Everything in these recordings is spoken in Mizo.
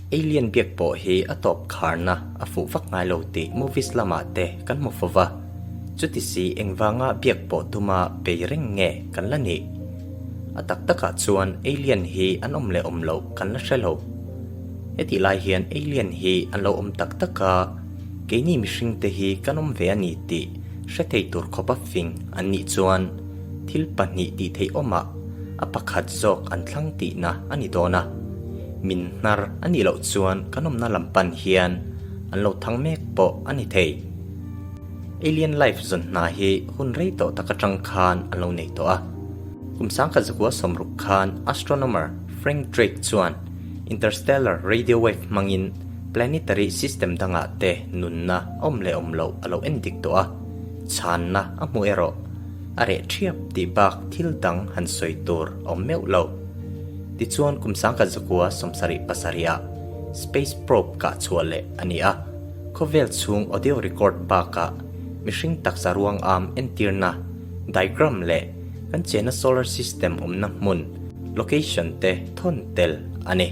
Alien biak pawh hi a tawp kharna a fuh vak ngai lo tih movies lamah te kan hmu fo va. Chuti si engvanga biak pawh tuma bei reng nge kan la nih? A tak takah chuan alien hi an awm leh awm loh kan la hre lo. Hetih lai hian alien hi an lo awm tak tak a, keini mihring te hi kan awm ve a ni tih hre thei tur khawpa fing an nih chuan thil pahnih tih theih awmah a pakhat zawk an thlang tihna a ni dawn a. Min hnar a nih loh chuan kan awmna lam pan hian an lo thang mek pawh a ni thei. Alien life zawn hna hi hun rei tawh tak atang khan an lo nei tawh a. Kum sangkhat zakua sawmruk khan astronomer Frank Drake chuan interstellar radio wave hmangin planetary system dangah te nunna awm leh awm loh a lo en dik tawh a, chhanna a hmu erawh a reh thiap tih bak thil dang han sawi tur a awm meuh lo. Tichuan kum sangkhat zakua sawmsarih pasarihah space probe kah chhuah leh a ni a. Khawvel chhung audio record bakah mihring taksa ruang am entirna diagram leh kan chena solar system awmna hmun, location, te thawn tel a ni.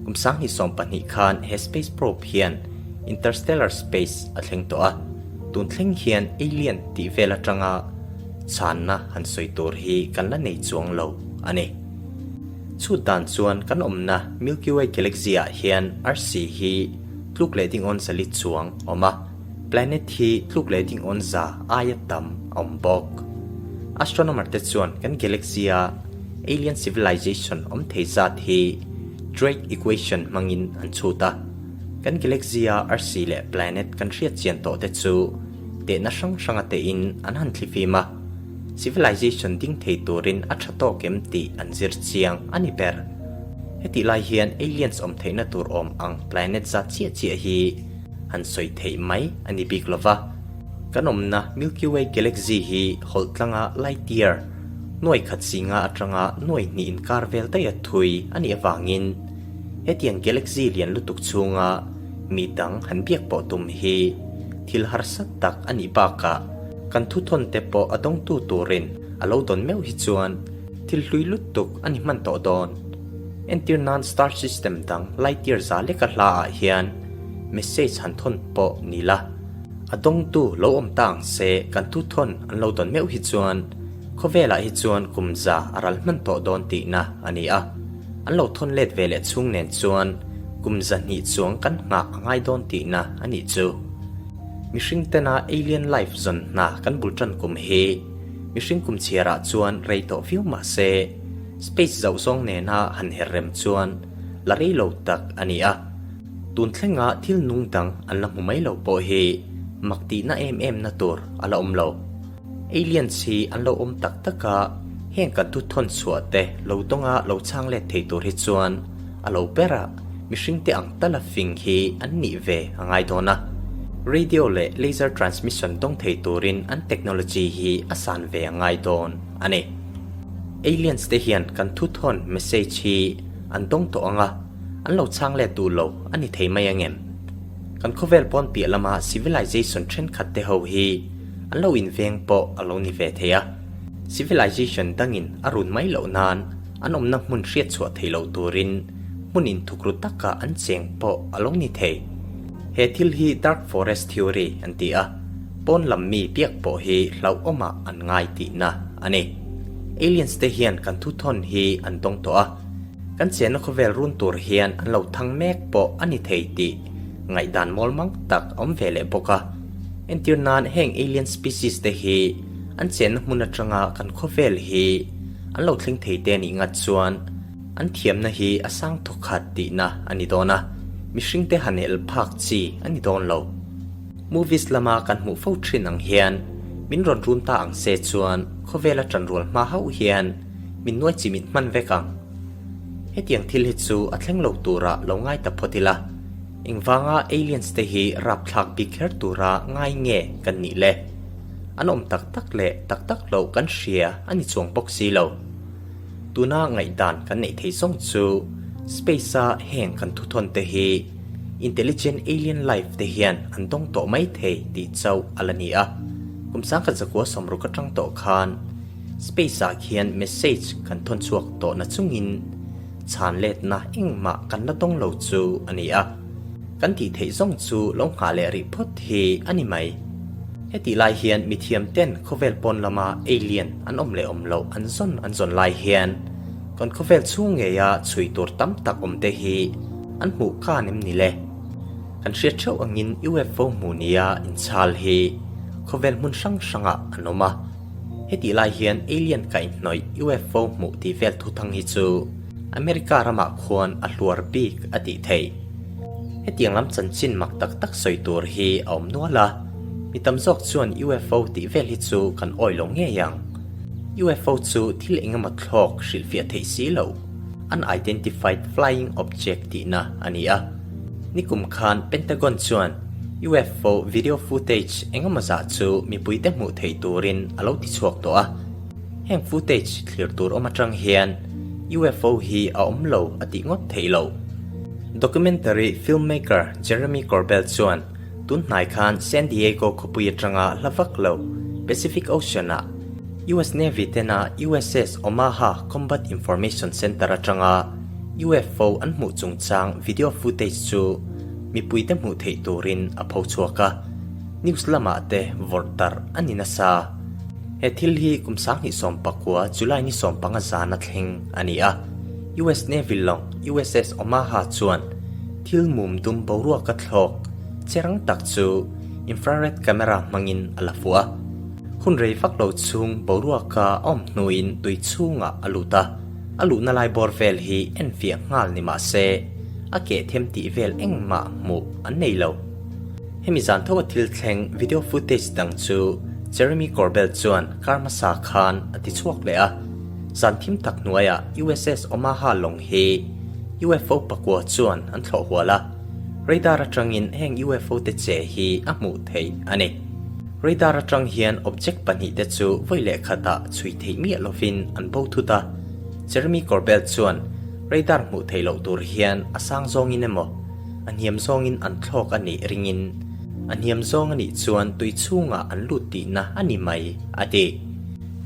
Kum sanghnih 12 khan he space probe hian interstellar space a thleng tawh a, tun thleng hian alien tih vel atanga chhanna han sawi tur hi kan la nei chuang lo a ni. Chhut dan chuan kan awmna Milky Way galaxy ah hian arsi hi Tluk leh ding awn zali chuang a awm a, planet hi tluk leh ding awn za aia tam a awm bawk. Astronomer te chuan kan galaxy a alien civilization awm thei zat hi Drake equation hmangin an chhut a. Kan galaxy a arsi leh planet kan hriat chian tawh te chu tehna hrang hranga tein an han thlifim a, civilization ding thei turin a tha tawk em tih an zir chiang a ni ber. Hetih lai hian aliens awm theihna tur awm ang planet zat chiah chiah hi han sawi theih mai a ni bik lova. Kan awmna Milky Way galaxy hi hawlh tlanga light year nuai khat zinga atanga nuai hnih inkar vel daih a thui a nih avangin hetiang galaxy lian lutuk chhunga mi dang han biak pawh tum hi thil harsa tak a nih bakah kan thuthawn te pawh a dawngtu turin a lo dawn meuh hi chuan Thil hlui lutuk a ni hman tawh dawn. Entir nan star system dang light year za leka hla ah hian message han thawn pawh ni la. A dawngtu lo awm ta ang se kan thu thawn an lo dawn meuh hi chuan khawvelah hi chuan kum za a ral hman tawh dawn tihna a ni a. An lo thawn let ve leh chhung nen chuan kum zahnih chuang kan nghah a ngai dawn tihna a nih chu. Mihring tena alien life zawn hna kan bul tan kum hi Mihring kum chhiarah chuan rei tawh viau mah se, space zauh zawng nena han her rem chuan la rei lo tak a ni a. Tun thlenga thil nung dang an la hmu mai lo pawh hi mak tihna em em na tur a la awm lo. Aliens hi an lo awm tak tak a, heng kan thu thawn chhuah te lo dawnga lo chhang let thei tur hi chuan a lo ber a, mihringte ang tala fing hi an nih ve a ngai dawn a. Radio leh laser transmission dawng thei turin an technology hi a san ve a ngai dawn a ni. Aliens te hian kan thuthawn message hi an dawng tawh ang a, an lo chhang let duh lo a ni thei mai ang em? Kan khawvel pawn piah lama civilization thenkhat te ho hi an lo inveng pawh a lo ni ve thei a. Civilization dangin a run mai loh nan an awmna hmun hriat chhuah thei lo turin hmun inthukru taka an cheng pawh a lo ni thei. He thil hi Dark Forest Theory an ti a, pawn lam mi biak pawh hi hlauhawmah an ngai tihna a ni. Aliens te hian kan thuthawn hi an dawng tawh a, kan chenna khawvel run tur hian an lo thang mek pawh a ni thei tih ngaihdan mawlmang tak a awm ve leh bawk a. Entir nan heng alien species te hi an chenna hmun atanga kan khawvel hi an lo thleng thei te nih ngat chuan an thiamna hi a sang thawkhat tihna a ni dawn a, mihringte han el phak chi a ni dawn lo. Movies lama kan hmuh fo thin ang hian min rawn run ta ang se chuan khawvela tanrual hma hauh hian min nuai chimit hman vek ang. Hetiang thil hi chu a thleng lo tura lo ngai ta phawt ila, engvanga aliens te hi rapthlak bik kher tura ngai nge kan nih le? An awm tak tak leh tak tak loh kan hria a ni chuang bawk si lo. Tuna ngaihdan kan neih theih zawng chu space-a heng kan thuthawn te hi intelligent alien life te hian an dawng tawh mai thei tih chauh a la ni a. Kum sangkhat zakua sawmruk atang tawh khan space-ah khian message kan thawn chhuak tawh na chungin. Chhan letna engmah kan la dawng lo chu a ni a, kan tih theih zawng chu lo nghah leh rih phawt hi a ni mai. Hetih lai hian mithiam ten khawvel pawn lama alien an awm leh awm loh an zawn an zawn lai hian kan khawvel chhung ngeia chhui tur tam tak awm te hi an hmuh khan em ni le? Kan hriat theuh angin UFO hmuh nia inchhal hi khawvel hmun hrang hrangah an awm a. Hetih lai hian alien kaihhnawih UFO hmuh tih vel thuthang hi chu America ramah khuan a hluar bik a tih theih. Hetiang lam chanchin mak tak tak sawi tur hi a awm nual a, mi tam zawk chuan UFO tih vel hi chu kan awih lo ngei ang. UFO chu thil eng emaw thlawk hrilhfiah theih si lo, unidentified flying object tihna a ni a. Nikum khan Pentagon chuan UFO video footage engemaw zah chu mipuite hmuh theih turin a lo tichhuak tawh a. Heng footage thlir tur awm atang hian UFO hi a awm lo a tih ngawt theih loh. Documentary filmmaker Jeremy Corbell chuan tun hnai khan San Diego khawpui atanga hla vak lo Pacific Ocean-ah US Navy tena USS Omaha Combat Information Center atanga UFO an hmuh chungchang video footage chu mipuite hmuh theih turin a pho chhuak a, news lamah te vawrh tarh a ni nasa. He thil hi kum 2019 July ni 15 zana thleng a ni a, US Navy lawng USS Omaha chuan thil mum dum boruaka thlawk che rang tak chu infrared camera hmangin a la fuh a. Hun rei vak lo chhung boruaka a awm hnuin tui chhungah a lut a. A luhna lai bawr vel hi enfiah nghal ni mah se, a keh them tih vel engmah hmuh an nei lo. Hemi zan tho a thil thleng video footage dang chu Jeremy Corbell chuan kar hmasa khan a ti chhuak leh a, zan thim tak hnuaiah USS Omaha lawng hi UFO pakua chuan an thlawh hual a, radar atangin heng UFO te che hi a hmuh theih a ni. Radar atang hian object pahnihte chu vawi leh khatah chhui theih miah lovin an bo thut a. Jeremy Corbell chuan radar hmuh theih loh tur hian a sang zawngin emaw, a hniam zawngin an thlawk a nih ringin, a hniam zawng a nih chuan tui chhungah an lut tihna a ni mai, a ti.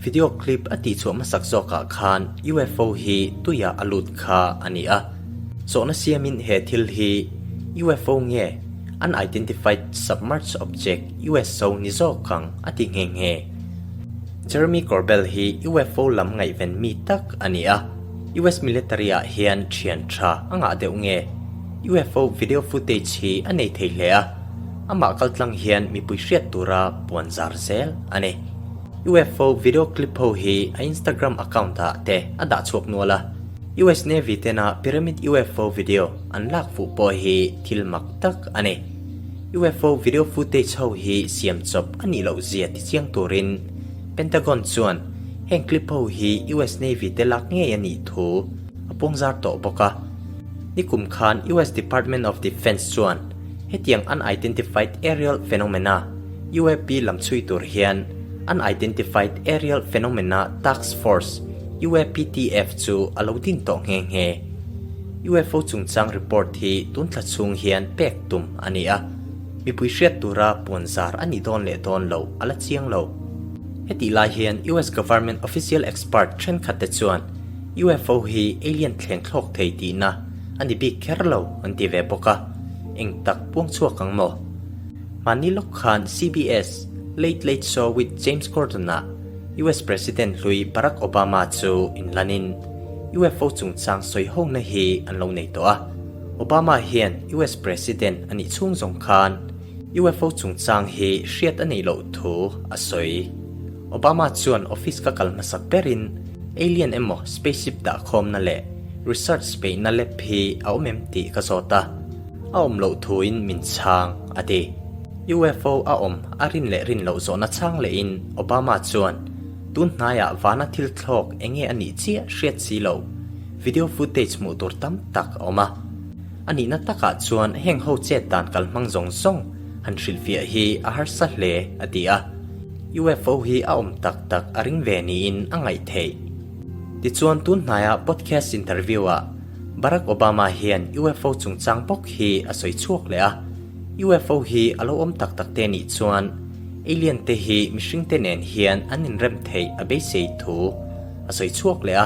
Video clip a tihchhuah hmasak zawkah khan UFO hi tuiah a lut kha a ni a. Zawhna siamin he thil hi UFO nge Unidentified Submerged Object, USO, ni zawk ang, a ti nghe nghe. Jeremy Corbell hi UFO lam ngaihven mi tak a ni a, US military ah hian thian tha a ngah deuh nge? UFO video footage hi a nei thei hle a, amah kaltlang hian mipui hriat tura puan zar zel a ni. UFO video clip ho hi a Instagram account ah te a dah chhuak nual a, US Navy tena Pyramid UFO video an lak fuh pawh hi thil mak tak a ni. UFO video footage ho hi siam chawp a nih loh zia ti chiang turin Pentagon chuan heng clip ho hi US Navy te lak ngei a nih thu a puangzar tawh bawk a. Nikum khan US Department of Defense chuan hetiang Unidentified Aerial Phenomena, UAP, lam chhui tur hian Unidentified Aerial Phenomena Task Force, UAPTF, chu a lo din tawh nghe nghe. UFO chungchang report hi tun thla chhung hian pek tum a ni a, mipui hriat tura puan zar a nih dawn leh dawn loh a la chiang lo. Hetih lai hian US government official expert thenkhat te chuan UFO hi alien thleng thlawk thei tihna a ni bik kher lo an ti ve bawk a, eng tak puang chhuak ang maw? Mahni lawk khan CBS Late Late Show with James Corden ah US President hlui Barack Obama chu inlanin UFO chungchang sawi hona hi an lo nei tawh a. Obama hian US President a nih chhung zawng khan UFO chungchang hi hriat a neih loh thu a sawi. Obama chuan office ka kal hmasak berin alien emaw spaceship dahkhawmna leh research peihna lab hi a awm em tih ka zawt a, a awm loh thuin min chhang, a ti. UFO a awm a rin leh rin loh zawhna chhang lehin Obama chuan Tun hnaiah vana thil thlawk enge a nih chiah hriat si lo, video footage hmuh tur tam tak a awm a. A nihna takah chuan heng ho chet dan kal hmang zawng zawng han hrilhfiah hi a harsa hle, a ti a. UFO hi a awm tak tak a ring ve niin a ngaih theih. Tichuan tun hnaia podcast interview-ah Barack Obama hian UFO chungchang bawk hi a sawi chhuak leh a. UFO hi a lo awm tak tak te nih chuan Alien te hi mihring te nen hian an inrem theih a beisei thu a sawi chhuak leh a,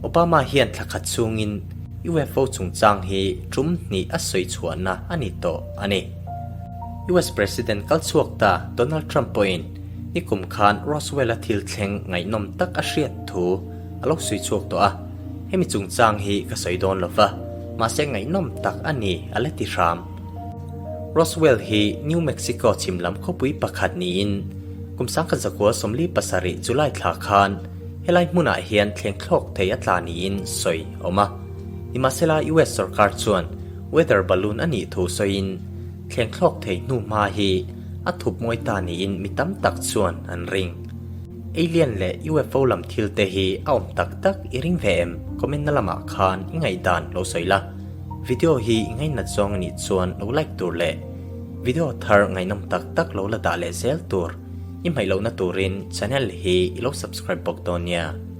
Obama hian thla khat chhungin UFO chungchang hi tum hnih a sawi chhuahna a ni tawh a ni. US President kal chhuak ta Donald Trump pawhin nikum khan Roswell-a thil thleng ngaihnawm tak a hriat thu a lo sawi chhuak tawh a, hemi chungchang hi ka sawi dawn lo va, mahse ngaihnawm tak a ni a la ti hram. Roswell hi New Mexico chhim lam khawpui pakhat niin kum 1947 July thla khan helai hmunah hian thleng thlawk thei a tla niin sawi a awm a. Nimahsela US sorkar chuan weather balloon a nih thu sawiin thleng thlawk thei hnu hma hi a thup mawi ta niin mi tam tak chuan an ring. Alien leh UFO lam thil te hi a awm tak tak i ring ve em? Comment na lamah khan i ngaihdan lo sawi la. Video hi i ngainat zawng a nih chuan lo like tur leh video thar ngaihnawm tak tak lo la dah leh zel tur i hmaih lohna turin channel hi i lo subscribe bawk dawn nia.